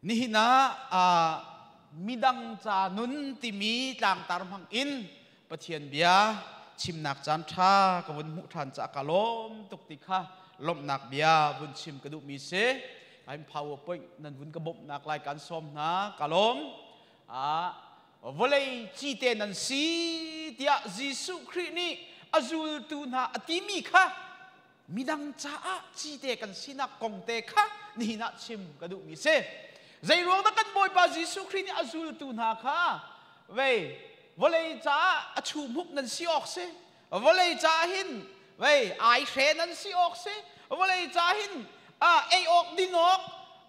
Nihin ah midang ca nun timi tlangtar hmang in Pathian bia chimnak caan ṭha ka vun hmuh ṭhan caah ka lawm tuk ti kha lawmhnak bia vun chim ka duhmi si. Kain PowerPoint nan vun ka bawmhnak lai kan sawm hna ka lawm. Vawlei cite nan si tiah Jesuh Khrih nih a zultu hna a timi kha midang caah cite kan sinak kong te kha nihin ah chim ka duhmi si. Zeiruang dah kan Bawipa Jesuh Khrih nih a zultu hna kha vei vawlei caah a chuhmuk nan si awk si, vawlei caah hin vei aihre nan si awk si, vawlei caah hin ei awk din awk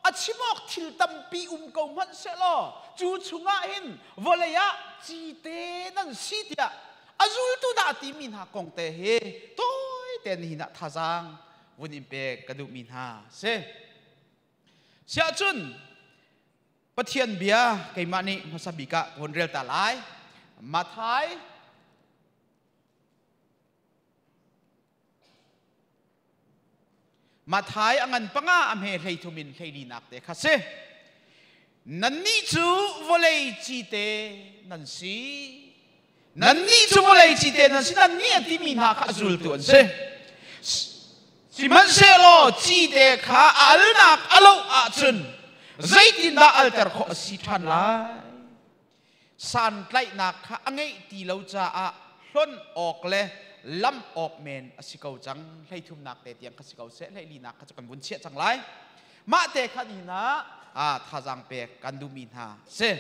a chim awk thil tampi um ko hmanh sehlaw cu chungah hin vawlei ah cite nan si tiah a zultu dah timi hna kong te hi tawi te nihin ah thazaang vun in pek ka duhmi hna si. Siah cun Pathian bia keimah nih hmasa bik ah ka hun rel ta lai. Matthai Matthai a ngan panga a hme 13 in 14nak te kha si. Nannih cu vawlei cite nan si. Nannih cu vawlei cite nan si. Nannih a timi hna kha a zultu an si. Sihmanhsehlaw cite kha a alnak a loh ahcun zeitindah alter khawh a si ṭhan lai? Santlaihnak kha a ngeih ti lo caah hlonh awk le lam awk men a si ko cang. 13nak te tiang kha si ko seh, 14nak kha cu kan vun chiah cang lai. Mah te kha nihin ah thazaang pek kan duhmi hna si.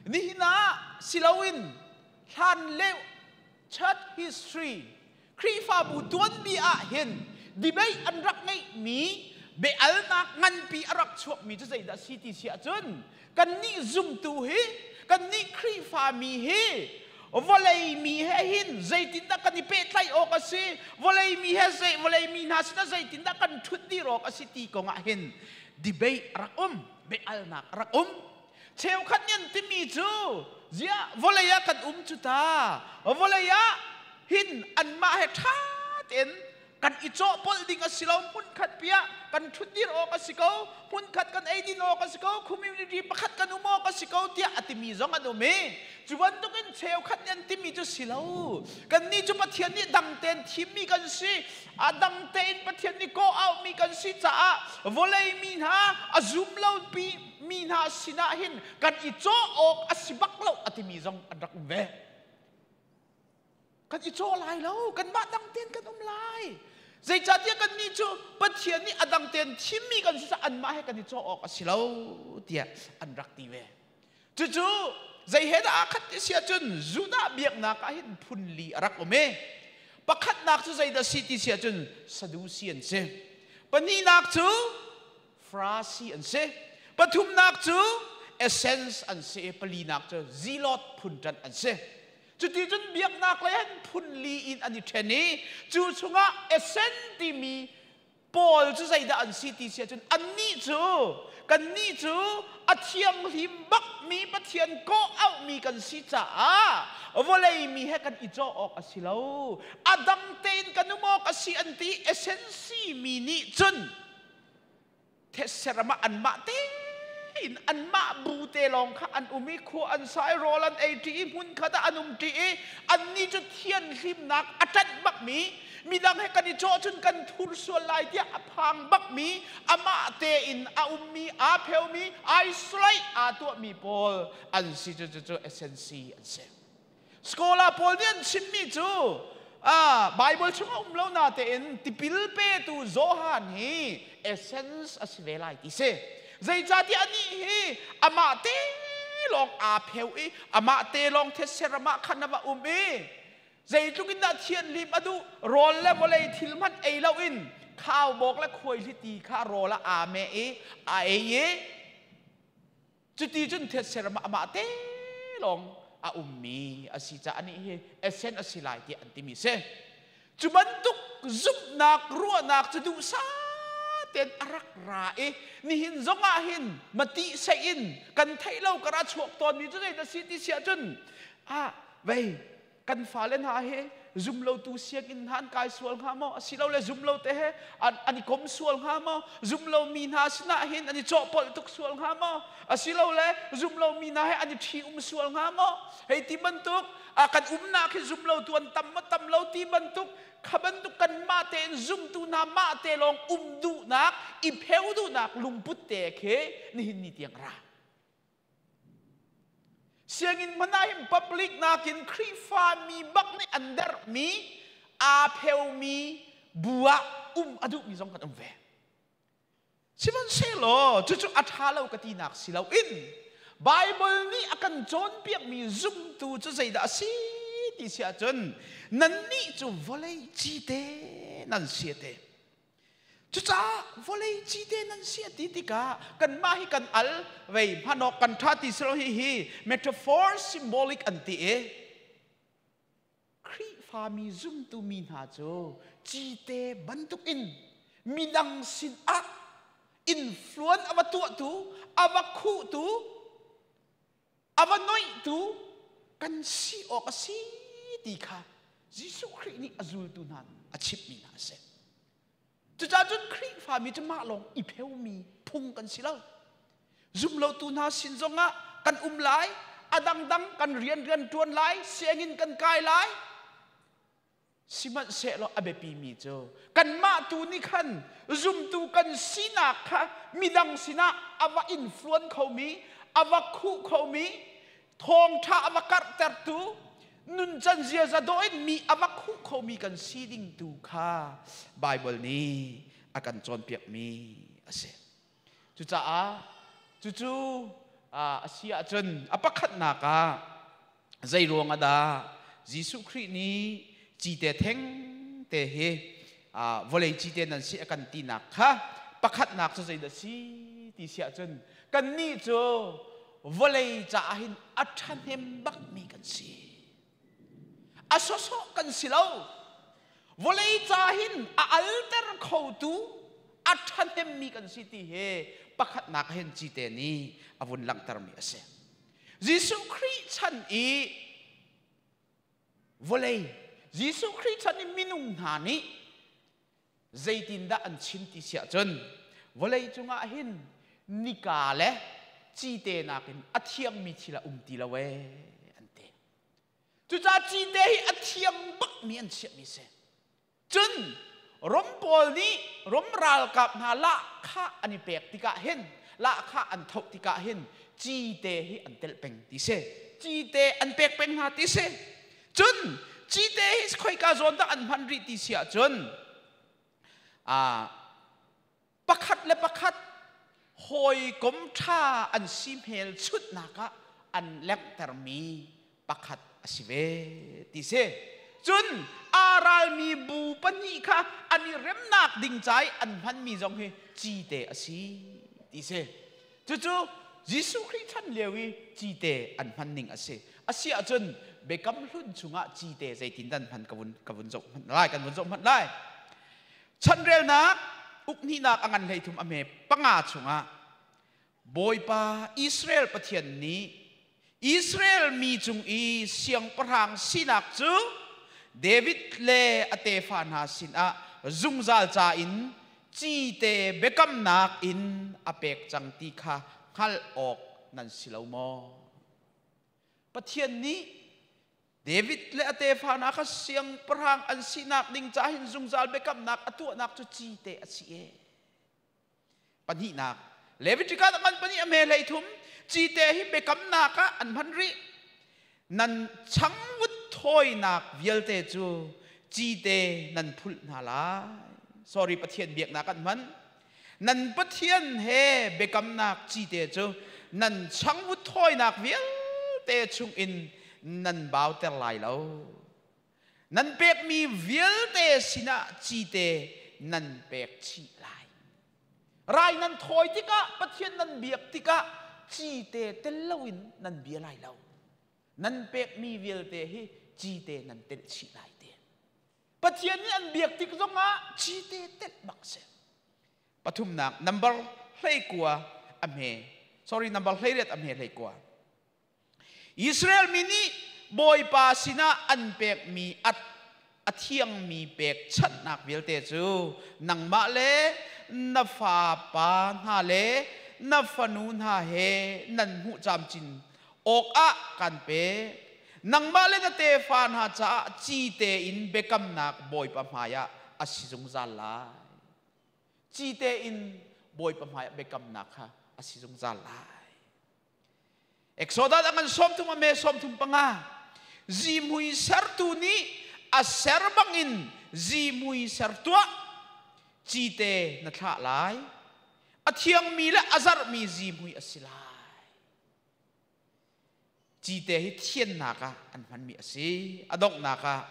Nihin ah si loin hlan lio church history Khrihfabu tuanbia ah hin debate an rak ngeihmi biaalnak nganpi a rak chuakmi cu zeidah si ti si ahcun kannih zumtu hi, kannih Khrihfami hi vawlei mi he hin zeitindah kan i pehtlaih awk a si, vawlei mi he zei vawlei mi hna sinah zeitindah kan ṭhut dir awk a si ti kong ah hin debate a rak um, biaalnak a rak um. Cheukhat nih an timi cu ziah vawlei ah kan um cu ta, vawlei ah hin anmah he ṭha tein kan i cawhpolh ding a si lo, hmunkhat piah kan ṭhutdir awk a si ko, hmunkhat kan eidin awk a si ko, community pakhat kan um awk a si ko tiah a timi zong an um i cu bantukin cheukhat nih an timi cu si lo, kannih cu Pathian nih dang tein thimmi kan si, a dang tein Pathian nih kawh auhmi kan si caah vawlei mi hna a zum lo pi mi hna sinah hin kan i cawh awk a si bak lo a timi zong an rak um ve. Kan i cawh lai lo, kanmah dang tein kan um lai. Zeicahtiah kannih cu Pathian nih a dang tein thimmi kan si caah anmah he kan i cawh awk a si lo tiah an rak ti ve. Cucu zei he dah aa khat ti si ahcun Judah biaknak ah hin phun li a rak um i pakhatnak cu zeidah si ti si ahcun Sadusi an si. Pahnihnak cu Farasi an si. Pathumnak cu Essenes an si i palinak cu Zealot phun ṭanh an si. Cuti cun biaknak lei an phun li in an i ṭhen i cu chungah Essen timi pawl cu zeidah an si ti si ahcun annih cu kannih cu a thianghlim bakmi Pathian kawh auhmi kan si caah vawlei mi he kan i cawh awk a si lo, a dang tein kan um awk a si an ti. Essensi mi nih cun thetse ram ah anmah tein anmah bu te lawng kha an um i khua an sa i rawl an ei ṭi i hmunkhat ah an um ṭi i annih cu thianhlimnak a ṭanh bakmi, midang he kan i cawh cun kan thur sual lai tiah a phang bakmi, amah tein a ummi, aa pheumi, isolate aa tuahmi pawl an si. Cu cu SNC an si. Scholar pawl nih an chimmi cu Bible chung a um lo natein tipil petu Johan hi essence a si ve lai ti si. Zeicahtiah anih hi amah te lawng aa pheu i amah te lawng thetse ram ah khan a va um i zeitluk in dah thianhlim a duh, rawl le vawlei thil hmanh ei loin khaubawk le khuaihliti kha rawl ah aa meh i a ei i Cuti cun thetse ram ah amah te lawng a ummi a si caah anih hi Essene a si lai tiah an timi si. Cu bantuk zumhnak ruahnak cu duhsah tein a rak ra i nihin zong ah hin mati seih in kan theih lo kar ah chuak tawnmi cu zeidah si ti si ahcun ah vei kan fale hna hi Zumlotu sianginn hna an kai sual hnga maw? Asilole zumlo te he an i kom sual hnga maw? Zumlomi hna sinah hin an i cawhpolh tuk sual hnga maw? Asilole zumlomi hna he an i ṭhi um sual hnga maw? Hei ti bantuk kan umnak hi zumlotu an tam maw tam lo ti bantuk kha bantuk kanmah tein zumtu hna mah te lawng um duhnak i pheu duhnak lungput te khi nihin ni tiang ra. Sianginn hmanh ah hin public nakin Khrihfa mi bak nih an derhmi aa pheumi bu ah um a duhmi zong kan um ve. Sihmanhsehlaw cucu a ṭha lo ka tinak si loin Bible nih a kan cawnpiakmi zumtu cu zeidah a si ti si ahcun nannih cu vawlei cite nan si te. Cucaah vawlei cite nan si a ti tikah kanmah hi kan al vei hmanawk kan ṭha ti si lo hi hi metaphor symbolic an ti i Khrihfami zumtu mi hna cu cite bantukin midang sinah influence a va tuahtu a va khuhtu a va noihtu kan si awk a si ti kha Jesuh Khrih nih a zultu hna a chimhmi hna a si. Cucaah cun Khrihfami cu mah lawng i pheumi phung kan si lo. Zumlotu hna sin zongah kan um lai, a dangdang kan rian rian ṭuan lai, sianginn kan kai lai. Sihmanhsehlaw a biapimi cu kanmah tu nih khan zumtu kan sinak kha midang sinah a va influence khomi, a va khuh khomi, thawngṭha a va karhtertu, nuncan ziaza dawh in mi a va khuh khomi kan si ding tu kha Baibal nih a kan cawnpiakmi a si. Cucaah cucu a si ahcun a pakhatnak ah zei ruang ah dah Jesuh Khrih nih cite theng te hi vawlei cite nan si a kan tinak kha pakhatnak cu zeidah si ti si ahcun kannih cu vawlei caah hin a ṭhahnem bakmi kan si. A sawsawh kan si lo. Vawlei ca hin a alter khotu a ṭhahnemmi kan si ti hi pakhatnak hin cite nih a vun langhtermi a si. Jesuh Khrih chan i vawlei Jesuh Khrih chan i minung hna nih zeitindah an chim ti siah cun vawlei cungah hin nika le cite nakin a thiangmi thil a um ti lo ee an ti. Cucaah cite hi a thiang bakmi an chiahmi si. Cun Rom pawl nih Rom ralkap hna lahkhah an i pek tikah hin lahkhah an thoh tikah hin cite hi an telh peng ti si. Cite an pek peng hna ti si. Cun cite hi khoika zawn dah an hman rih ti si ahcun pakhat le pakhat hawikom ṭha an si hmelchunhnak ah an lenghtermi pakhat a si ve ti si. Cun aa ralmi bu pahnih kha an i remnak ding ca i an hmanmi zong hi cite a si ti si. Cucu Jesuh Khrih chan lio i cite an hman ning a si. A si ahcun Biakam Hlun chungah cite zeitin dan hman ka vun zoh hmanh lai kan vun zoh hmanh lai. Chanrelnak ukhnihnak a ngan 33 a hme panga chungah Bawipa Israel Pathian nih Israel mi cung i siangpahrang sinak cu David le a tefa hna sinah zungzal ca in cite biakamnak in a pek cang ti kha hngalh awk nan si lo maw? Pathian nih David le a tefa hna kha siangpahrang an sinak ding ca hin zungzal biakamnak a tuahnak cu cite a si e. Pahnihnak, Leviticus a ngan pahnih a hme 33, cite hi biakamnak ah an hman rih. Nan changvut thawinak vialte cu cite nan phulh hna lai. Sorry, Pathian biaknak an hman. Nan Pathian he biakamnak cite cu nan changvut thawinak vialte chungin nan bauter lai lo. Nan pekmi vialte sinah cite nan pek chih lai. Rai nan thawi tikah, Pathian nan biak tikah cite tel loin nan bia lai lo. Nan pekmi vialte hi cite nan telh chih lai te. Pathian nih an biak tik zongah cite telh bak si. Pathumnak number 19 a hme. Sorry, number 18 a hme 19. Israel mi nih Bawipa sinah an pekmi at. A thiangmi pekchanhnak vialte cu nangmah le na fapa hna le na fanu hna he nan hmuh camcin awkah kan pek. Nangmah le na tefa hna caah cite in biakamnak Bawipa hmaiah a si zungzal lai. Cite in Bawipa hmaiah biakamnak kha a si zungzal lai. Exodus a ngan 30 a me 35. Zihmui sertu nih a ser bangin zihmui ser tuah, cite na thlah lai. A thiangmi le a zarhmi zihmui a si lai. Cite hi thiannak ah an hmanmi a si. A donghnak ah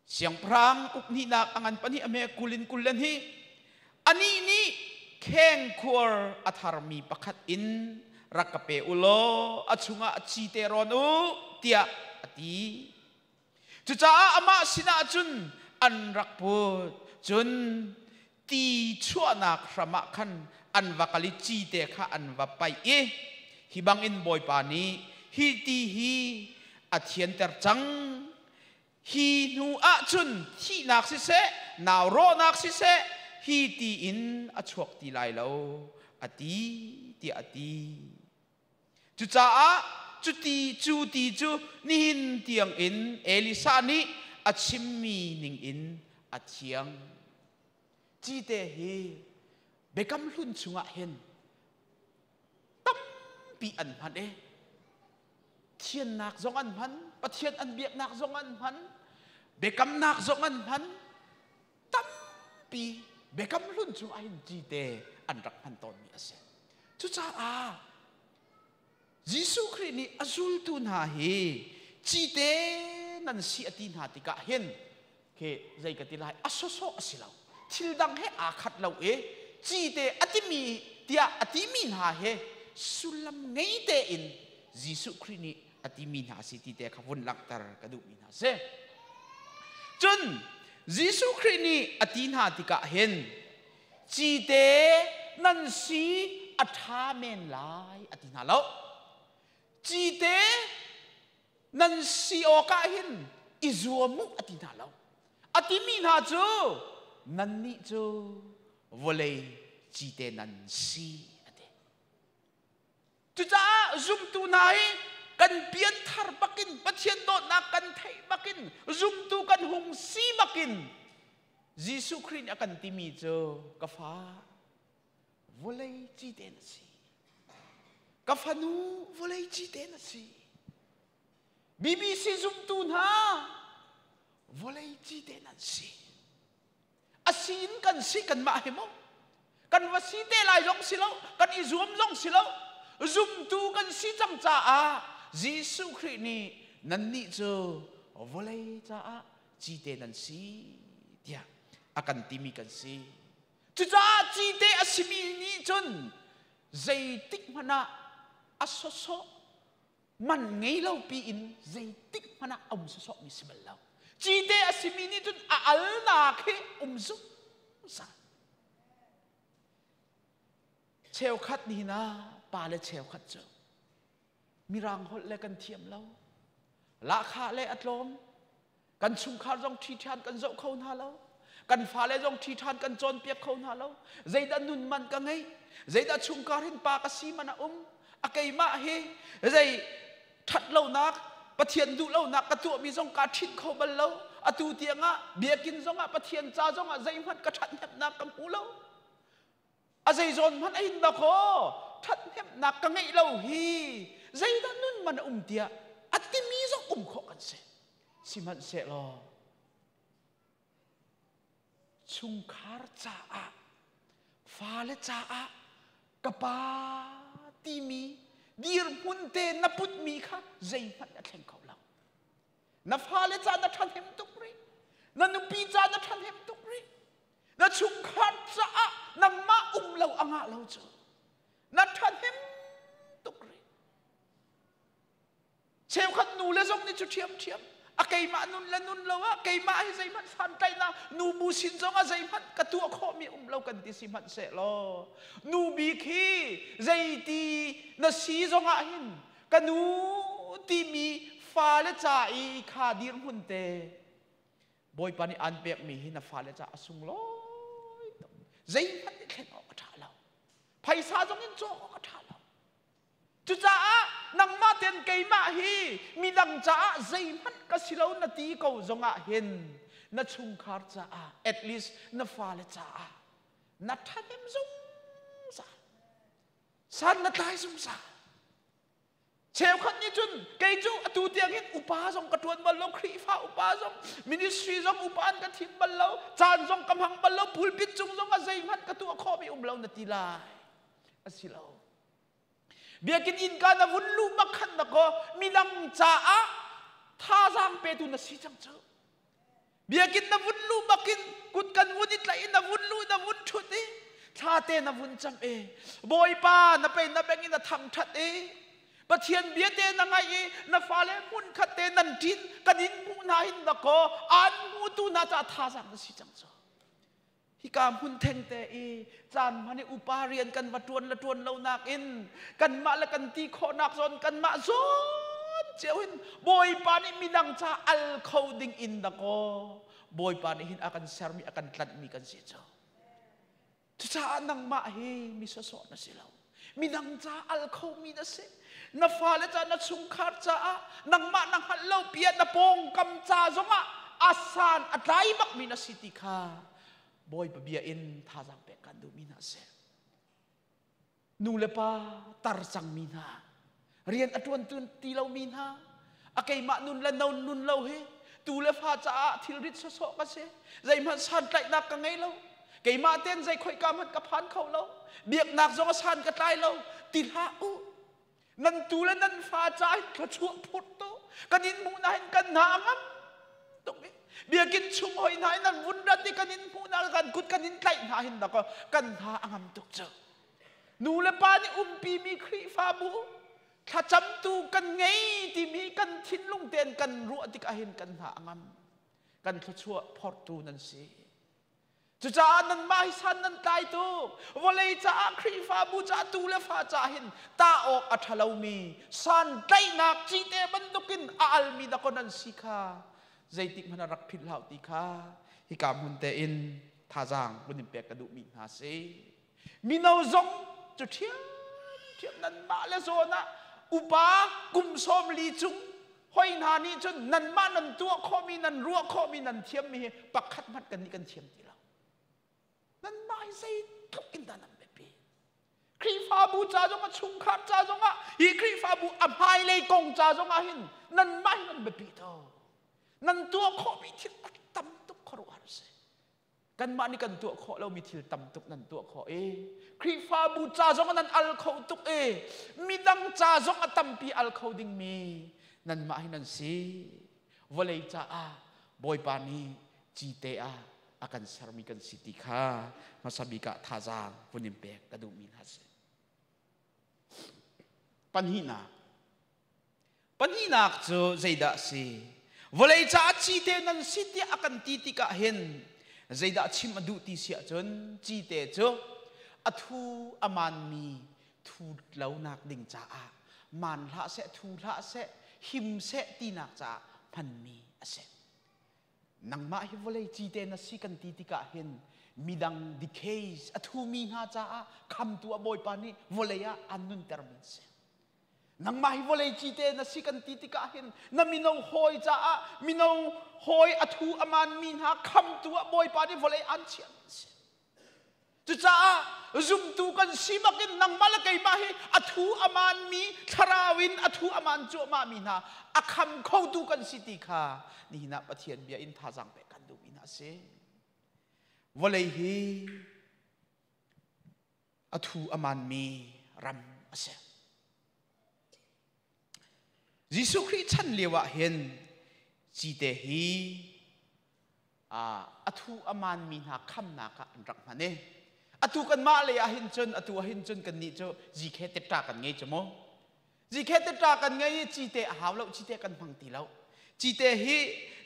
Siangpahrang ukhnihnak a ngan pahnih a hme 20 in 22. Anih nih khengkhuar a tharmi pakhat in rak ka pe u law a chungah cite rawn u tiah a ti. Cucaah amah sinah cun an rak put. Cun ti chuahnak hram ah khan an va kal i cite kha an va paih i hi bangin Bawipa nih hi ti hi a thianter cang. Hi hnu ahcun thihnak siseh, nau rawhnak siseh, hi ti in a chuak ti lai lo, a ti, tiah a ti. Cucaah cuti cu ti cu nihin tiangin Elisa nih a chimmi ningin a thiang. Cite hi Biakam Hlun chungah hin tampi an hman i thiannak zong an hman, Pathian an biaknak zong an hman, biakamnak zong an hman. Tampi Biakam Hlun chung ahhin cite an rak hman tawnmi a si. Cucaah Jesuh Khrih nih a zultu hna hi cite nan si a ti hna tikah hin khi zei ka ti lai, a sawsawh a si lo, thil dang he aa khat lo i cite a timi tiah a timi hna he sullam ngei tein Jesuh Khrih nih a timi hna a si ti te kha vun langhter ka duhmi hna si. Cun Jesuh Khrih nih a ti hna tikah hin cite nan si a ṭha men lai a ti hna lo. Cite nan si awkah hin i zuam u a ti hna lo. A timi hna cu nannih cu vawlei cite nan si a ti. Cucaah zumtu hna hi kan pianthar bakin, Pathian dawtnak kan theih bakin, zumtu kan hung si bakin Jesuh Khrih nih a kan timi cu ka fa, vawlei cite na si. Ka fanu, vawlei cite na si. BBC zumtu hna, vawlei cite nan si. A si in kan si kanmah hi maw? Kan va si te lai zong si lo, kan i zuam zong si lo. Zumtu kan si cang caah Jesuh Khrih nih nannih cu vawlei caah cite nan si tiah a kan timi kan si. Cucaah cite a simi nih cun zeitik hmanh ah a sawsawh man ngei lo piin zeitik hmanh ah a um sawsawhmi si bal lo. Cite a simi nih cun a alnak hi um zungzal. Cheukhat nihin ah pa le cheukhat cu Mirang holh le kan thiam lo. Lahkhah le a tlawm. Kan chungkhar zong ṭhi ṭhan kan zoh kho hna lo. Kan fale zong ṭhi ṭhan kan cawnpiak kho hna lo. Zeidah nun man ka ngeih? Zeidah chungkhar hin pa ka si man a um? A keimah hi zei ṭhat lonak, Pathian duh lonak ka tuahmi zong kaa ṭhit kho bal lo. Atu tiangah biakinn zongah Pathian ca zongah zeihmanh ka ṭhathnemhnak ka hmu lo. A zei zawn hmanh a in dakaw ṭhathnemhnak ka ngeih lo hi zeidah nun man a um tiah a timi zong um khawh kan si. Sihmanhsehlaw chungkhar caah, fale caah ka pa timi dirhmun te na putmi kha zeihmanh a thleng kho lo. Na fale ca na ṭhahnem tuk rih, na nupi ca na ṭhahnem tuk rih, na chungkhar caah nangmah um lo a ngah lo cu na ṭhahnem tuk rih. Cheukhat nu le zong nih cu ṭhiamṭhiam a keimah nun le nun lo ah keimah hi zeihmanh santlaihnak nu bu sin zong ah zeihmanh ka tuah khawhmi um lo kan ti si hmanh seh law nu bik hi zeiti na si zong ah hin ka nu timi fale ca i kha dirhmun te. Bawipa nih aan pekmi hi na fale caah a sunglawi tuk. Zeihmanh nih thlen awk a ṭha lo. Phaisa zong in cawk awk a ṭha lo. Cucaah nangmah ten keimah hi midang caah zeihmanh ka si lo na ti ko zongah hin na chungkhar caah, at least na fale caah na ṭhahnem zungzal. San na tlai zungzal. Cheukhat nih cun kei cu atu tiang hin upa zong ka ṭuan bal lo, Khrihfa upa zong, ministry zong upa an ka thim bal lo, caan zong ka hmang bal lo, pulpit cung zong ah zeihmanh ka tuah khawhmi um lo na ti lai. A si lo. Biakinn innka na vun luh bak khan na kaw midang caah thazaang petu na si cang cu. Biakinn na vun luh bakin kut kan vun i tlaih i na vun luh na vun ṭhut i thlate na vun cam i Bawipa na pe na beng in na thangṭhat i Pathian bia te na ngaih i na fale hmunkhat te nan ṭin kan in hmuh hna hin dakaw aan hmutu hna caah thazaang na si cang cu. Hika hmun thengte i caan hman i upa rian kan va ṭuan le ṭuan lo nakin kanmah le kan ti khawhnak zawn kanmah zawn cio hin Bawipa nih midang ca al kho ding in dakaw Bawipa nih hin a kan sermi a kan tlanhmi kan si cu. Cucaah nangmah hi mi sawsawh na si lo. Midang ca al khomi na si. Na fale ca, na chungkhar caah nangmah na hngalh lo piah na pawngkam ca zongah a san a tlai bakmi na si ti kha Bawipa bia in thazaang pek kan duhmi hna a si. Nu le pa tar cangmi hna, rian a ṭuan ti lomi hna, a keimah nun le no nun lo hi tu le fa caah thilrit sawsawh ka si. Zeihmanh santlaihnak ka ngei lo. Keimah ten zei khoika hmanh ka phan kho lo. Biaknak zong a san ka tlai lo. Ti hlah u. Nan tu le nan fa caah hin thluachuah phurt tu. Kan in hmuh na hin kan hna a ngam tuk i biakinn chung hoi hna in nan vun rat i kan in hmuh na kan kut kan in tlaih hna hin dak kan hna a ngam tuk cu. Nu le pa nih umpimi Khrihfabu thlacamtu kan ngei timi kan thinlung tein kan ruah tikah hin kan hna a ngam. Kan thluachuah phortu nan si. Cucaah nanmah hi san nan tlai tuk. Vawlei caah Khrihfabu caah tu le fa caah hin tah awk a ṭha lomi santlaihnak cite bantukin a almi dakaw nan si kha zeitik hmanh ah rak philh hlah ti kha hika hmun tein thazaang vun in pek ka duhmi hna si. Mino zong cu ṭhiamṭhiam nanmah le zawn ah upa kum 40 cung hoi hna nih cun nanmah nan tuah khawhmi nan ruah khawhmi nan thiammi hi pakhat hmanh kan nih kan thiam ti lo. Nanmah hi zeitluk in dah nan biapi. Khrihfabu ca zongah chungkhar ca zongah hi Khrihfabu a hmailei kong ca zongah hin nanmah hi nan biapi to. Nan tuah khawhmi thil a tam tuk khuaruahhar a si. Kanmah nih kan tuah khawh lomi thil tam tuk nan tuah khawh i Khrihfabu ca zong nan al kho tuk i midang ca zong a tampi al kho dingmi nanmah hi nan si. Vawlei caah Bawipa nih cite ah a kan sermi kan si ti kha hmasa bik ah thazaang vun in pek ka duhmi hna si. Pahnihnak. Pahnihnak cu zeidah a si? Vawlei caah cite nan si tiah a kan ti tikah hin zeidah chim a duh ti si ahcun cite cu a thu a maanmi thut lonak ding caah maan hlah seh, thu hlah seh, him seh tinak caah hmanmi a si. Nangmah hi vawlei cite na si kan ti tikah hin midang decays a thumi hna caah khamtu a Bawipa nih vawlei ah an nuntermi an si. Nangmah hi vawlei cite na si kan ti tikah hin na mino hawi caah mino hawi a thu a maanmi hna khamtu ah Bawipa nih vawlei aan chiah mi si. Cucaah zumtu kan si bakin nangmah le keimah hi a thu a maanmi thlarau in a thu a maan cuahmah mi hna a kham khotu kan si ti kha nihin ah Pathian bia in thazaang pek kan duhmi hna a si. Vawlei hi a thu a maanmi ram a si. Jesuh Khrih chan lio ah hin cite hi a thu a maanmi hna khamnak ah an rak hman i atu kanmah lei ah hin cun atu ah hin cun kannih cu GK teṭa kan ngei cu mu. GK teṭa kan ngei i cite a hau lo cite kan hmang ti lo. Cite hi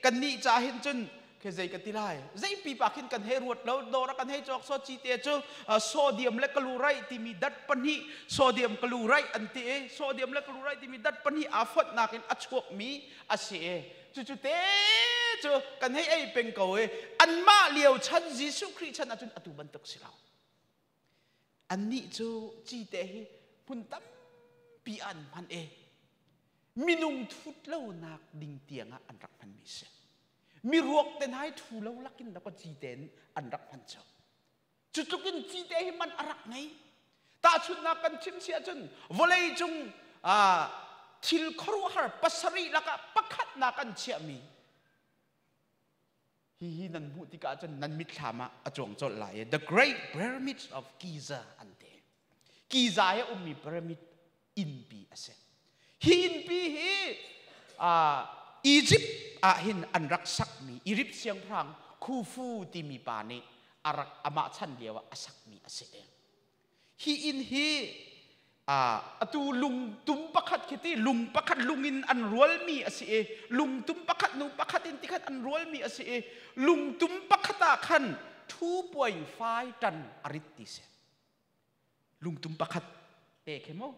kannih ca hin cun khi zei ka ti lai zei pipa khin kan hei ruat lo dawr ah kan hei cawk so cite cu sodium le chloride timi dat pahnih sodium chloride an ti i sodium le chloride timi dat pahnih aa fonhnak in a chuakmi a si i cucu te cu kan hei ei peng ko i anmah lio chan Jesuh Khrih chan ahcun atu bantuk si lo. Annih cu cite hi hmun tampi an hman i minung thut lonak ding tiangah an rak hmanmi si. Miruak te hna hi thu lo lakin dakaw cite in an rak hman cu. Cu tluk in cite hi man a rak ngei. Tahchunhnak kan chim si ahcun vawlei cung thil khuaruahhar pasarih lakah pakhatnak an chiahmi hihi nan hmuh tikah cun nan mitthlam ah a cuang colh lai i The Great Pyramids of Giza an ti. Giza i a ummi pyramid innpi a si. Hi innpi hi Egypt ah hin an rak sakmi Egypt siangpahrang Khufu timi pa nih a rak amah chan lio ah a sakmi a si. Hi inn hi atu lungtum pakhat khi ti lung pakhat lung in an rualmi a si i lungtum pakhat nu pakhat in tikhat an rualmi a si i lungtum pakhat ah khan 2.5 tan a rit ti si. Lungtum pakhat te khi mu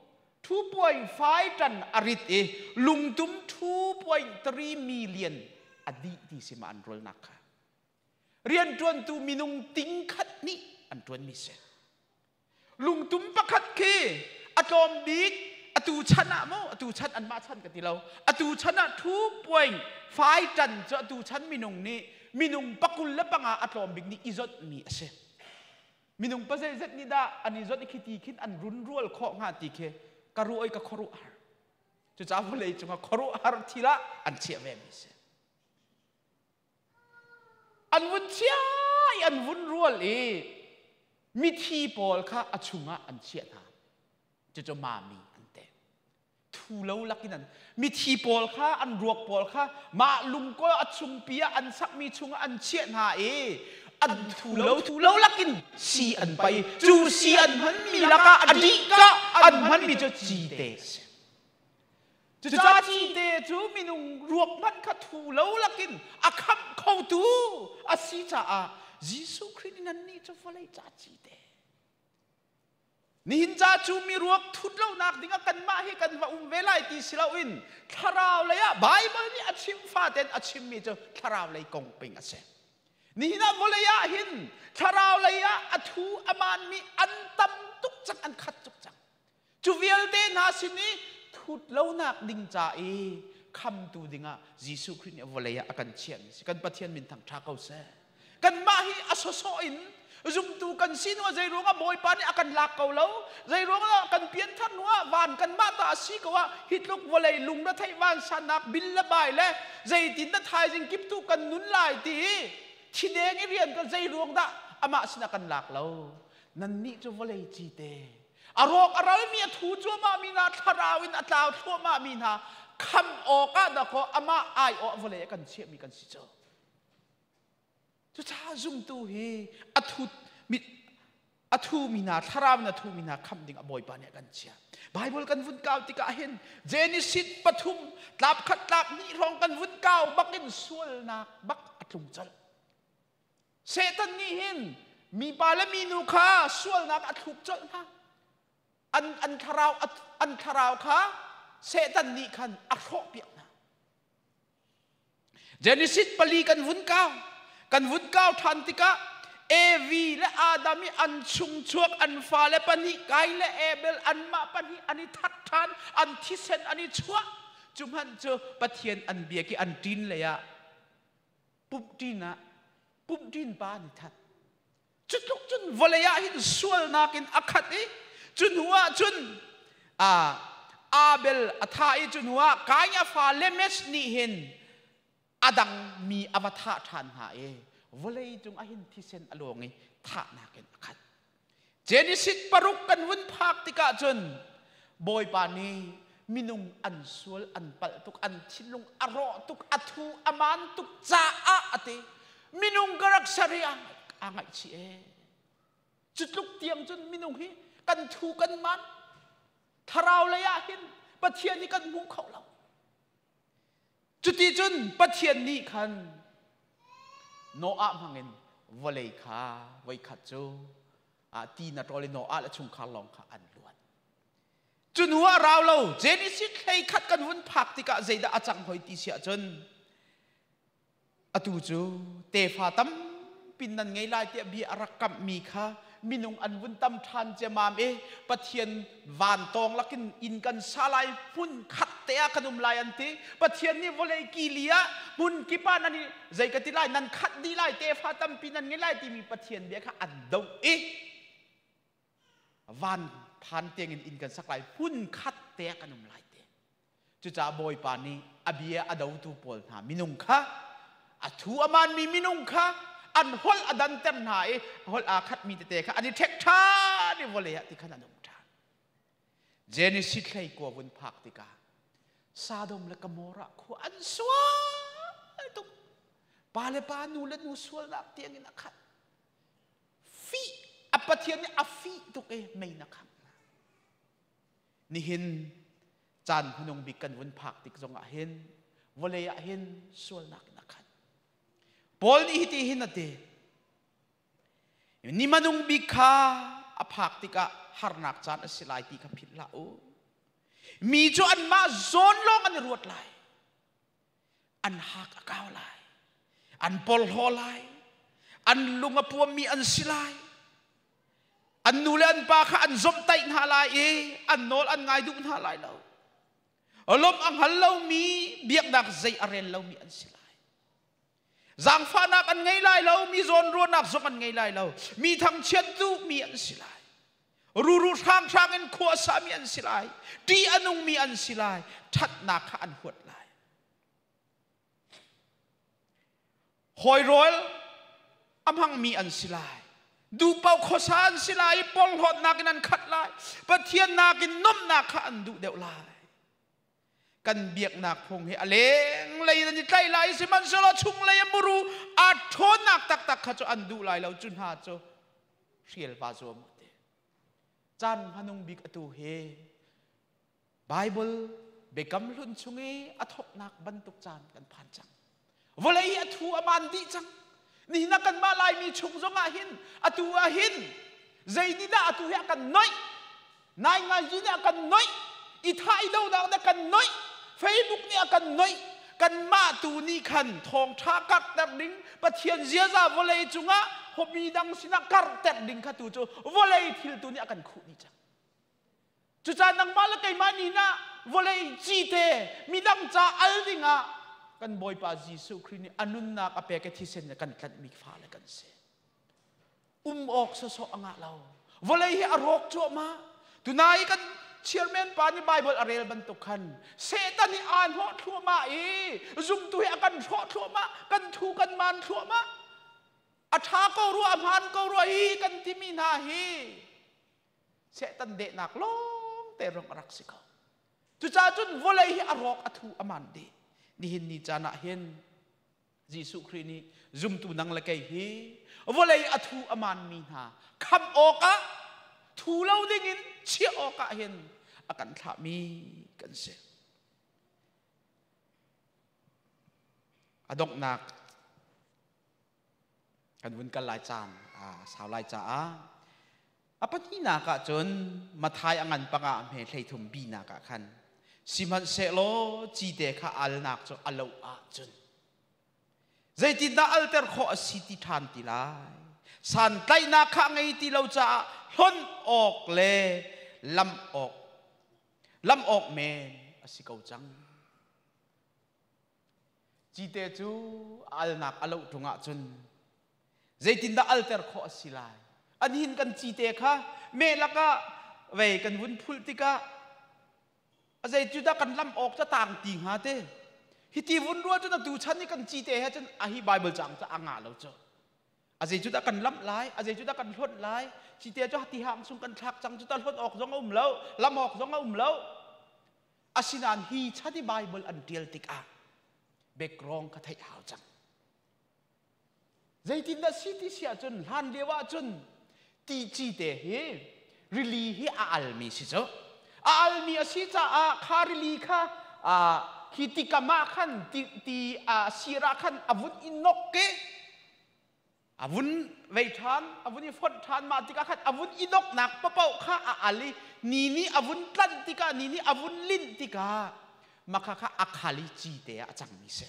2.5 tan a rit i lungtum 2.3 million a dih ti si ma an rualnak kha. Rianṭuantu minung ting khat nih an ṭuanmi si. Lungtum pakhat khi a tlawm bik atu chan ah mu atu chan anmah chan ka ti lo atu chan ah 2.5 tan cu atu chan minung nih minung pakul le panga a tlawm bik nih i zawtmi a si. Minung pa zeizat nih dah an i zawt i khiti khin an run rual khawh hnga ti khi ka ruah i ka khuaruahhar. Cucaah vawlei cungah khuaruahhar thil ah an chiah ve mi si. An vun chia i an vun rual i mithi pawl kha a chungah an chiah hna. Cucu mami an ti. Thu lo lakin an mithi pawl kha an ruak pawl kha mah lungkaw a chungpi ah an sakmi chungah an chiah hna i an thu lo thu lo lakin si an pai cu si an hmanmi lakah a dih ka an hmanmi cu cite a si. Cucaah cite cu minung ruak hmanh kha thu lo lakin a khamh khotu a si caah Jesuh Khrih nih nannih cu vawlei ca cite. Nihin ca cu mi ruak thut lonak dingah kanmah hi kan va um ve lai ti si loin thlarau lei ah Baibal nih a chim faten a chimmi cu thlarau lei kong ping a si. Nihin ah vawlei ah hin thlarau lei ah a thu a maanmi an tam tuk cang an khat tuk cang. Cu vialte hna sin i thut lonak ding ca i khamtu dingah Jesuh Khrih nih vawlei ah a kan chiahmi si. Kan Pathian min thang ṭha ko seh. Kanmah hi a sawsawh in zumtu kan si hnu ah zei ruangah Bawipa nih a kan lak ko lo, zei ruangah kan pianthar hnu ah van kanmah ta a si ko ah hi tluk vawlei lungretheih vansannak bil le bai le zeitin dah thaizing kiptu kan nun lai ti hi thideng i rian ka zei ruang dah amah sinah kan lak lo. Nannih cu vawlei cite A rawk a ralmi a thu cuahmahmi hna thlarau in a tlau thluahmahmi hna kham awkah dakaw amah aiawh vawlei a kan chiahmi kan si cu. Cucaah zumtu hi a thut a thumi hna thlarau in a thumi hna khamh ding a Bawipa nih a kan chiah. Bible kan vun kau tikah hin Genesis pathum tlap khat tlap hnih hrawng kan vun kau bak in sualnak bak a tlung colh. Satan nih hin mipa le minu kha sualnak a thluk colh hna. An, an, thlarau, an thlarau kha Satan nih khan a hrawhpiak hna. Genesis pali kan vun kau. Kan vun kau ṭhan tikah Evi le Adam i an chung chuak an fale pahnih Kain le Abel anmah pahnih an i that ṭhan, an thisen an i chuah. Cu hmanh cu Pathian an biak i an ṭin lei ah pumhṭin ah pumhṭin pa an i that. Cu tluk cun vawlei ah hin sualnak in a khat i cu hnu ah cun Abel a thah i cu hnu ah Kain a fa Lemesh nih hin a dang mi a va thah ṭhan hna i vawlei cung ah hin thisen a luang i thahnak in a khat. Genesis paruk kan vun phak tikah cun Bawipa nih minung an sual an palh tuk an thinlung a rawh tuk a thu a maan tuk caah a ti minung ka rak ser hi aa ngaihchih ee cu tluk tiang cun minung hi kan thu kan maan thlarau lei ah hin Pathian hi kan hmu kho lo Cuti cun Pathian nih khan Noah hmangin vawlei kha voikhat cu ti na ṭawl i Noah le chungkhar lawng kha an luat. Cu hnu ah rau lo Genesis hlei khat kan vun phak tikah zeidah a cang hoi ti si ahcun. Atu cu tefa tampi nan ngei lai tiah bia a rak kamhmi kha minung an vun tam ṭhan ciammam i Pathian vantawng lakin inn kan sa lai, hmun khat te ah kan um lai an ti. Pathian nih vawlei kili ah hmun kip ah nan i zei ka ti lai, nan khat dih lai, tefa tampi nan ngei lai timi Pathian bia kha an doh i van phan tiangin inn kan sak lai, hmun khat te ah kan um lai ti. Cucaah Bawipa nih a bia a dotu pawl hna minung kha, a thu a maanmi minung kha an holh a danter hna i holh aa khatmi tete kha an i ṭhek ṭhan i vawlei ah ti khan an um ṭhan. Genesis 19 vun phak tikah Sodom le Gomorrah khua an sual tuk. Pa le pa, nu le nu sualnak tiangin a khat. Fih a Pathian nih a fih tuk i mei na khangh hna. Nihin caan hmanung bik kan vun phak tik zongah hin vawlei ah hin sualnak in a khat. Paul nih hiti hin a ti. Ni hmanung bik kha a phak tikah harnak caan a si lai ti kha philh hlah u. Mi cu anmah zawn lawng an i ruat lai. An hak a kau lai. An porhlaw lai. An lung a puammi an si lai. An nu le an pa kha an zomhtaih hna lai i an nawl an ngai duh hna lai lo. Lawmh a hngal lomi biaknak zei a rel lomi an si lai. Zaangfahnak an ngei lai lo, mi zawnruahnak zong an ngei lai lo. Mi thangchiat duhmi an si lai. Ruru hranghrang in khua sami an si lai. Ṭih a nungmi an si lai. Ṭhatnak kha an huat lai. Hawi rawl a hmangmi an si lai. Duhpaoh khuasa an si lai i porhlawtnak in an khat lai. Pathian nakin nuamhnak kha an duh deuh lai. Kan biaknak phung hi a lenglei in an i tlaih lai, sihmanhsehlaw chunglei a muru aa ṭhawnnak taktak kha cu an duh lai lo. Cu hna cu hrial vaa zuam u ti. Caan hmanung bik atu hi Bible Biakam Hlun chung i a thawknak bantuk caan kan phan cang. Vawlei hi a thu a maan dih cang. Nihin ah kanmah Laimi chung zong ah hin atu ah hin zei nih dah atu hi a kan noih? Nainganzi nih a kan noih, i thah i donak nih a kan noih, Facebook nih a kan noih. Kanmah tu nih khan thawngṭha karhter ding, Pathian ziaza vawlei cungah homi dang sinah karhter ding kha tu cu vawlei thil tu nih a kan khuh dih cang. Cucaah nangmah le keimah nih nah vawlei cite midang ca al dingah kan Bawipa Jesuh Khrih nih a nunnak a pek i thisen in kan tlanhmi fale kan si. Um awk sawsawh a ngah lo. Vawlei hi a rawk cuahmah. Tunai kan chairman pa nih Bible a rel bantuk khan Satan hi aa hnawh thluahmah i zumtu hi a kan hrawh thluahmah, kan thu kan maan thluahmah. A ṭha ko rua, a hmaan ko rua hi kan timi hna hi Satan dehnak lawng te rong a rak si ko. Cucaah cun vawlei hi a rawk a thu a man dih. Nihin ni caan ah hin Jesuh Khrih nih zumtu nang le kei hi vawlei a thu a manmi hna khamh awkah thu lo dingin chiah awkah hin a kan thlahmi kan si. A donghnak kan vun kal lai caan a sau lai caah a pahnihnak ah cun Mathai a ngan panga a hme 33 binak ah khan sihmanhsehlaw cite kha alnak cu a loh ahcun zeitindah alter khawh a si ti ṭhan ti lai? Santlaihnak kha a ngei ti lo caah hlonh awk le lam awk lam awk men a si ko cang. Cite cu alnak a loh ṭung ahcun zeitindah alter khawh a si lai? An hin kan cite kha meh lakah vei kan vun phulh tikah a zei cu dah kan lam awk ca tang ti hnga te? Hi ti vun ruah cun atu chan i kan cite he cun a hi Bible cang cu a ngah lo cu. A zei cu dah kan lamh lai? A zei cu dah kan hlonh lai? Cite cu ti hang chung kan thlak cang cu ta, hlonh awk zong a um lo, lam awk zong a um lo. Asinain hi chan i Bible an ṭial tikah background kha theih hau cang. Zeitindah si ti si ahcun hlan lio ahcun ti cite hi rili hi a almi si cu. A almi a si caah kha rili kha khi tikam ah khan ti, ti a sir ah khan a vun i nok i a vun vei ṭhan, a vun i fonh ṭhan. Mah tikah khan a vun i doknak paoh kha a al i ni nih a vun tlanh tikah, ni nih a vun linh tikah makha kha a khal i cite ah a cangmi si.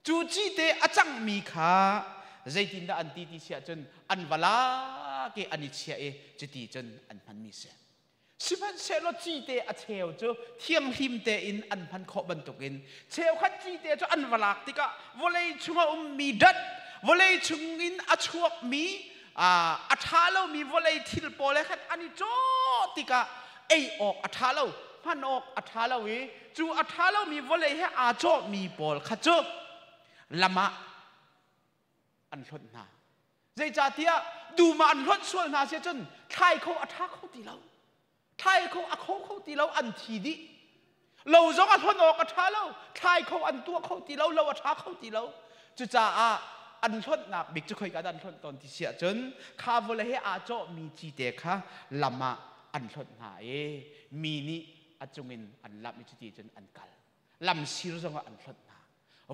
Cu cite a cangmi kha zeitindah an ti ti si ahcun an va lak i an i chiah i cuti cun an hmanmi si. Sihmanhsehlaw cite a cheu cu thianghlim tein an hman khawh bantukin cheukhat cite cu an va lak tikah vawlei chungah ummi dat, vawlei chungin a chuakmi a ṭha lomi vawlei thil pawl he khan an i cawh tikah ei awk a ṭha lo, hman awk a ṭha lo i cu a ṭha lomi vawlei he aa cawhmi pawl kha cu lam ah an hlonh hna. Zeicahtiah dum ah an hlonh sual hna si ahcun thlai kho a ṭha kho ti lo. Thlai kho a kho kho ti lo, an thi dih. Lo zong a hlonh awk a ṭha lo, thlai kho an tuah kho ti lo, lo a ṭha kho ti lo. Cucaah an hlonhnak bik cu khoika dah an hlonh tawn ti si ahcun kha vawlei he aa cawhmi cite kha lam ah an hlonh hna i mi nih a cungin an lamh i cuti cun an kal. Lamsir zongah an hlonh hna.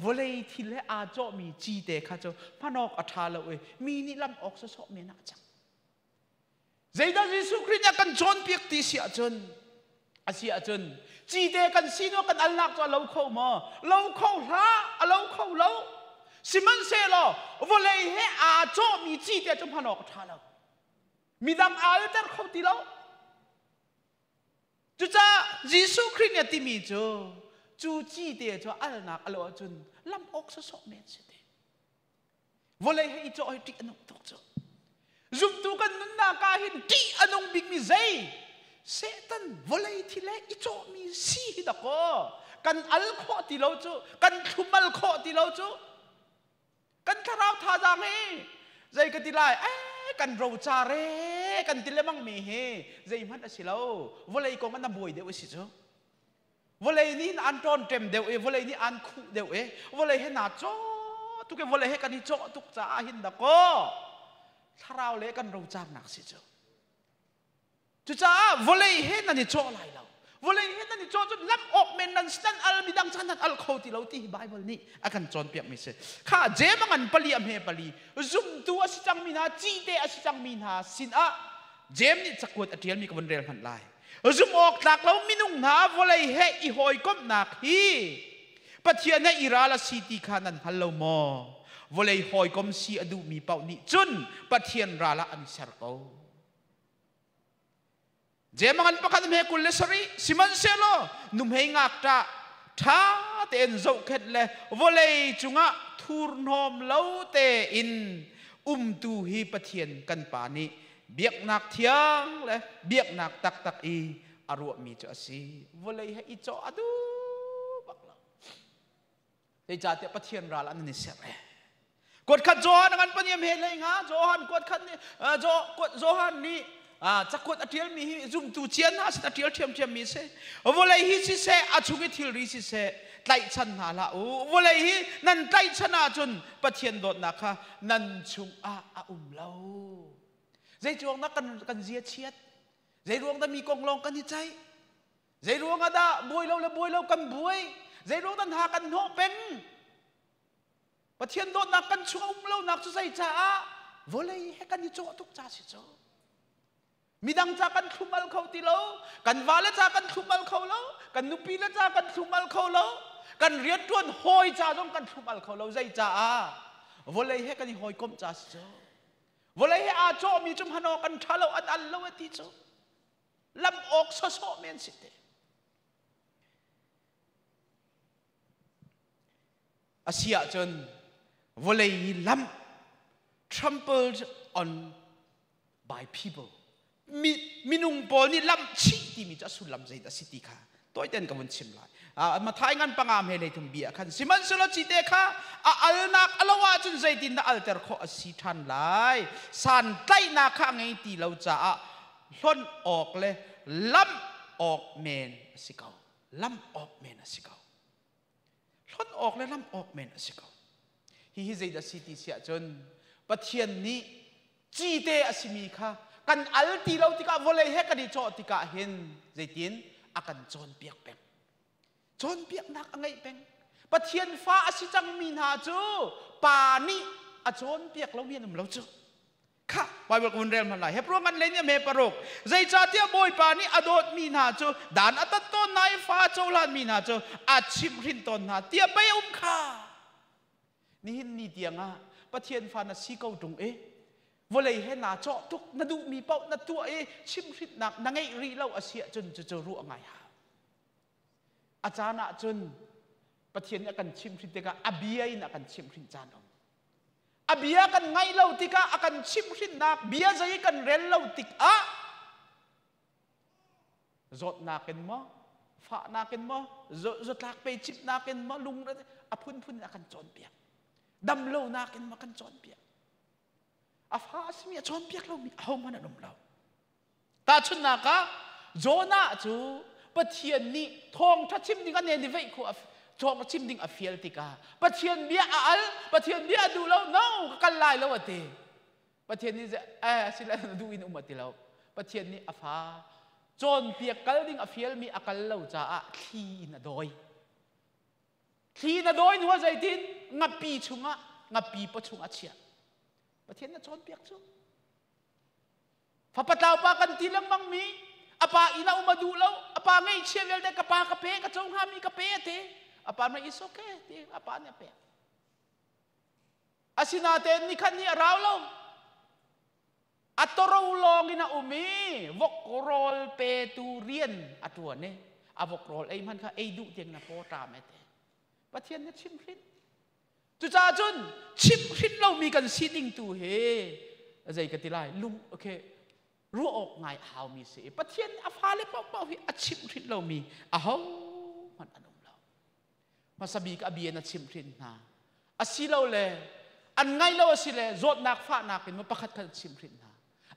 Vawlei thil he aa cawhmi cite kha cu hman awk a ṭha lo i mi nih lam awk sawsawh men ah a cang. Zeidah Jesuh Khrih nih a kan cawnpiak ti si ahcun a si ahcun cite kan sinak kan alnak cu a lo kho maw? Lo kho hlah, a lo kho lo. Sihmanhsehlaw vawlei he aa cawhmi cite cu hman awk a ṭha lo. Midang aa alter kho ti lo. Cucaah Jesuh Khrih nih a timi cu cu cite cu alnak a lo ahcun lam awk sawsawh men si te. Vawlei he i cawh hi ṭih a nung tuk cu. Zumtu kan nunnak ah hin ṭih a nung bikmi zei? Satan vawlei thil he i cawhmi si hi dakaw kan al khawh ti lo cu, kan thlumal khawh ti lo cu. Kan thlarau thazaang hi zei ka ti lai? Eh, kan rocar e kan ti lemang mi hi zeihmanh a si lo. Vawlei kong ah na buai deuh a si cu. Vawlei nih an ṭawnṭem deuh i vawlei nih an khuh deuh i vawlei he naa cawh tuk i vawlei he kan i cawh tuk caah hin dakaw thlarau le kan rocarnak si cu. Cucaah vawlei he nan i cawh lai lo. Vawlei he nan i cawh cun lam awk men nan nan al midang chan nan al kho ti lo ti hi Bible nih a kan cawnpiakmi si. Kha jem a ngan pali a hme pali zumtu a si cangmi hna cite a si cangmi hna sinah Jem nih cakuat a ṭialmi ka vun rel hmanh lai. Zumh awk tlak lo minung hna vawlei he i hawikomhnak hi Pathian he i ral a si ti kha nan hngal lo maw? Vawlei hawikom si a duhmi paoh nih cun Pathian ral ah an i ser ko. Jemangan pakhat hme 27 sihmanhsehlaw nuhmei ngakṭah ṭha tein zohkhenh le vawlei cungah thurhnawm lo tein umtu hi Pathian kan Pa nih biaknak thiang le biaknak taktak i a ruahmi cu a si. Vawlei he i cawh a duh bak lo. Zeicahtiah Pathian ral an i serh e. Kuat khat Johan ngan paniam he hlei nga Johan kuat khat nih Johan nih cakuat a ṭialmi hi zumtu cia hna sin a ṭial ṭhiamṭhiammi si. Vawlei hi siseh a chung i thilri siseh tlaihchan hna hlah u. Vawlei hi nan tlaihchan ahcun Pathian dawtnak kha nan chungah a um lo. Zei ruang dah kan zia chiat? Zei ruang dah mi kong lawng kan i ceih? Zei ruang ah dah buai lo le buai lo kan buai? Zei ruang dah hna kan hnawh peng? Pathian dawtnak kan chung a um lonak cu zei caah vawlei he kan i cawh tuk ca si cu. Midang ca kan thlum al kho ti lo, kan vale ca kan thlum al kho lo, kan nupi le ca kan thlum al kho lo, kan rianṭuan hawi ca zong kan thlum al kho lo. Zei caah vawlei he kan i hawikomh ca si cu. Vawlei he aa cawhmi cu hman awk an ṭha lo, an al lo a ti cu. Lam awk sawsawh men si te. A si ahcun vawlei hi lamh trampled on by people mi, minung pawl nih lamh chih timi cu a sullam zeidah a si ti kha tawiten ka vun chim lai. Mathai ngan panga hme lei thum bia khan sihmanhsehlaw cite kha a alnak a lo ahcun zeitin dah alter khawh a si ṭhan lai santlaihnak kha a ngei ti lo caah hlonh awk le lamh awk men a si ko lamh awk men a si ko hlonh awk le lamh awk men a si ko hihi zeidah si ti si ahcun Pathian nih cite a simi kha kan al ti lo tikah vawlei he kan i cawh tikah hin zeitin a kan cawnpiak peng cawnpiaknak a ngeih peng Pathian fa a si cangmi hna cu pa nih a cawnpiak lomi an um lo cu Khah, Bible ka vun rel hmanh lai. Hebrew ngan lei nih a hme paruk. Zeicahtiah Bawipa nih a dawtmi hna cu dan a tat tawn hna i fa a cohlanmi hna cu a chimhhrin tawn hna tiah pei a um kha. Nihin ni tiangah Pathian fa na si ko ṭung i vawlei he naa cawh tuk na duhmi paoh na tuah i chimhhrinhnak na ngeih rih lo a si ahcun cucu ruah ngai hau. A caan ah cun Pathian nih a kan chimhhrinh tikah a bia in a kan chimhhrinh caan um. A bia kan ngaih lo tikah a kan chimhhrinhnak bia zei kan rel lo tikah zawtnak in maw fahnak in maw zatlak pe cipnak in maw lung a phunphun in a kan cawnpiak. Damlonak in maw kan cawnpiak. A fa a simi a cawnpiak lomi ahohmanh an um lo. Tahchunhnak ah Jonah cu Pathian nih thawngṭha chim ding a nen i veih khawh thawngṭha chim ding a fial tikah Pathian bia a al, Pathian bia a duh lo, no ka kal lai lo a ti. Pathian nih eh sila na duh in um a ti lo. Pathian nih a fa cawnpiak kal ding a fialmi a kal lo caah thli in a dawi. Thli in a dawi hnu ah zeitin ngapi chungah ngapi paw chungah a chiah. Pathian na cawnpiak cu. Fapa tlau pa kan ti lengmang mi a pa inn ah um a duh lo a pa ngeihchia vialte ka pa ka pe ka co hnga mi ka pe a ti a pa nih is okay ti a pa nih a pek asinatein nikhat ni a rau lo a toro lawng in a um i vok rawl petu rian a ṭuan i a vok rawl ei hman kha ei duh tiang na paw ṭam e te Pathian na chim hrin Cucaah cun chimhhrinh lomi kan sining tu hi zei ka ti lai lung okay ruah awk ngai a haumi si i Pathian a fale paohpaoh hi a chimhhrinh lomi ahohmanh an um lo. Hmasa bik a bia na chimhhrinh hna. Asilole an ngaih lo asile zawtnak fahnak in maw pakhat khat chimhhrinh hna.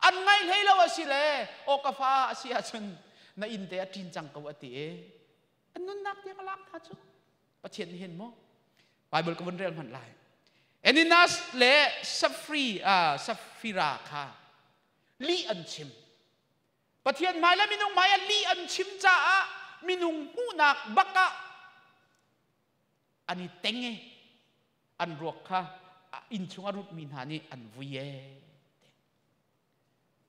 An ngaih hlei lo asile aw ka fa a si ahcun na inn te a ṭin cang ko a ti i an nunnak tiang a lak hna cu. Pathian nih hin maw Bible ka vun rel hmanh lai. Ananias le Safri, Safira kha lih an chim. Pathian hmai le minung hmai ah lih an chim caah minung hmuhnak bak ah an i teng i an ruak kha inn chung a rutmi hna nih an vui e.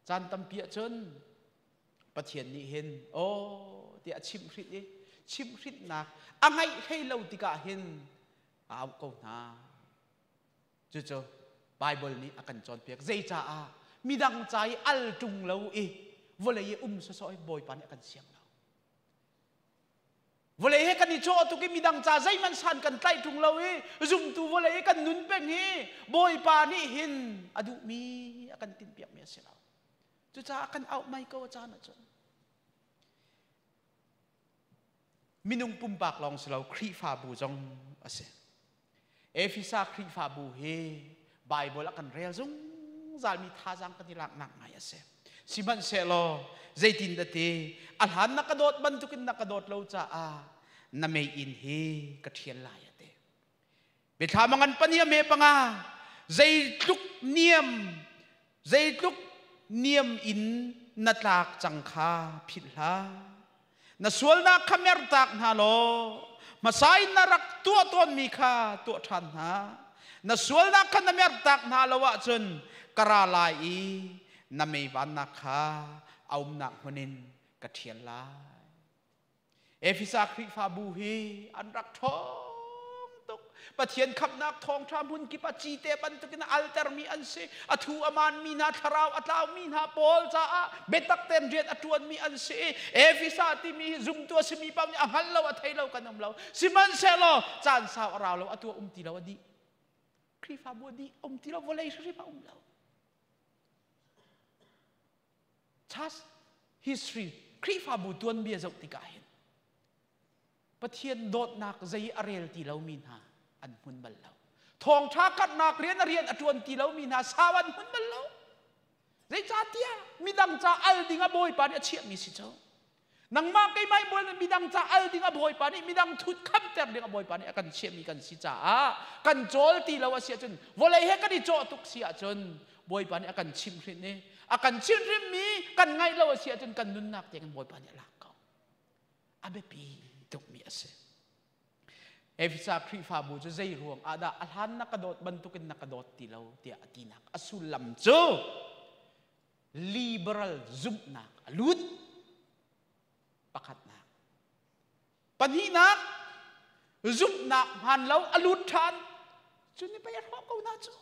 Caan tampi ahcun Pathian nih hin aw tiah a chimhhrinh i chimhhrinhnak a ngaih hlei lo tikah hin a auh ko hna. Cucu Baibal nih a kan cawnpiak. Zeicaah midang ca i al ṭung lo i vawlei i um sawsawh hi Bawipa nih a kan siang lo. Vawlei he kan i cawh tuk i midang ca zeihmanh san kan tlaih ṭung lo i zumtu vawlei i kan nun peng hi Bawipa nih hin a duhmi a kan tinhpiakmi a si lo. Cucaah kan auh mai ko a caan ahcun. Minung pumpak lawng si lo Khrihfabu zong a si. Efesa Khrihfabu hi Baibal a kan rel zungzalmi thazaang kan i laknak ngai a si. Sihmanhsehlaw zeitin dah ti a hlan na ka dawt bantukin na ka dawt lo caah na meiinn hi ka ṭhial lai a ti. Biathlam a ngan pahnih a me panga zeitluk niam zeitluk niam in na tlak cang kha philh hlah. Na sualnak kha mertak hna law hmasa in na rak tuah tawnmi kha tuah ṭhan hna. Na sualnak kha na mertak hna lo ahcun ka ra lai i na mei vannak kha a umnak hmun in ka ṭhial lai. Efesa Khrihfabu hi an rak ṭhawng tuk. Pathian khamhnak thawngṭha hmun kip ah cite bantukin a altermi an si. A thu a maanmi hna, thlarau a tlaumi hna pawl caah biatak tein rian a ṭuanmi an si. Efesa timi hi zumtu a simi paoh nih a hngal lo, a thei lo kan um lo. Sihmanhsehlaw caan sau a rau lo, atu a um ti lo, a dih. Khrihfabu a dih, um ti lo, vawlei hrimhrim a um lo. Church history Khrihfabu tuanbia zoh tikah hin Pathian dawtnak zei a rel ti lomi hna an hmun bal lo. Thawngṭha karhnak rian a rian a ṭuan ti lomi hna sau an hmun bal lo. Zeicahtiah midang ca al ding a Bawipa nih a chiahmi si cu. Nangmah keimah bawi midang ca al ding a Bawipa nih midang thut khamter ding a Bawipa nih a kan chiahmi kan si caah kan cawl ti lo a si ahcun vawlei he kan i cawh tuk si ahcun Bawipa nih a kan chimhhrinh i a kan chimhhrinmi kan ngaih lo a si ahcun kan nunnak tiangin Bawipa nih a lak ko. A biapi tukmi a si. Efesa Khrihfabu cu zei ruang ah dah a hlan na ka dawt bantukin na ka dawt ti lo tiah a tinak a sullam cu liberal zumhnak a lut pakhatnak pahnihnak zumhnak hmaan lo a lut ṭhan. Cu ni pei a hrawh ko na cu.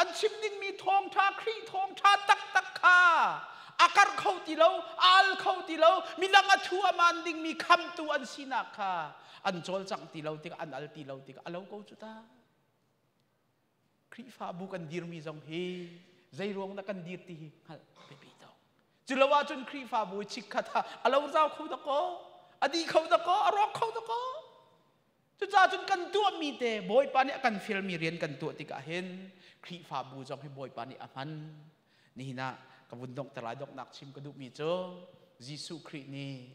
An chim dingmi thawngṭha, Khrih thawngṭha taktak kha a karh kho ti lo, a al kho ti lo, midang a thu a maan dingmi khamtu an sinak kha an cawlcangh ti lo tikah, an al ti lo tikah a lo ko cu ta. Khrihfabu kan dirmi zong hi zei ruang dah kan dir ti hi hngalh biapi tuk. Cu lo ahcun Khrihfabu chikkhat ah a lo zau kho dakaw, a dih kho dakaw, a rawk kho dakaw. Cucaah cun kan tuahmi te Bawipa nih a kan fialmi rian kan tuah tikah hin Khrihfabu zong hi Bawipa nih a hman. Nihin ah ka vun donghter lai donghnak chim ka duhmi cu Jesuh Khrih nih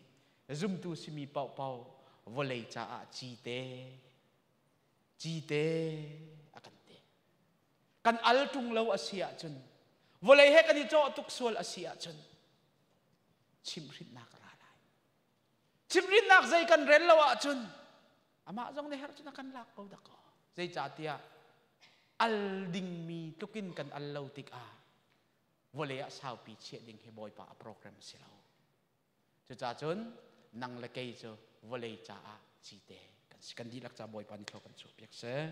zumtu simi paohpaoh vawlei caah cite cite a kan ti. Kan al ṭung lo a si ahcun vawlei he kan i cawh tuk sual a si ahcun chimhhrinhnak a ra lai. Chimhrinnak zei kan rel lo ahcun amah zong nih herh cun a kan lak ko dakaw. Zeicahtiah al dingmi tlukin kan al lo tikah vawlei ah saupi chiah ding hi Bawipa a program si lo. Cucaah cun nang le kei cu vawlei caah cite kan si. Kan dihlak ca Bawipa nih thlaw kan chuah piak seh.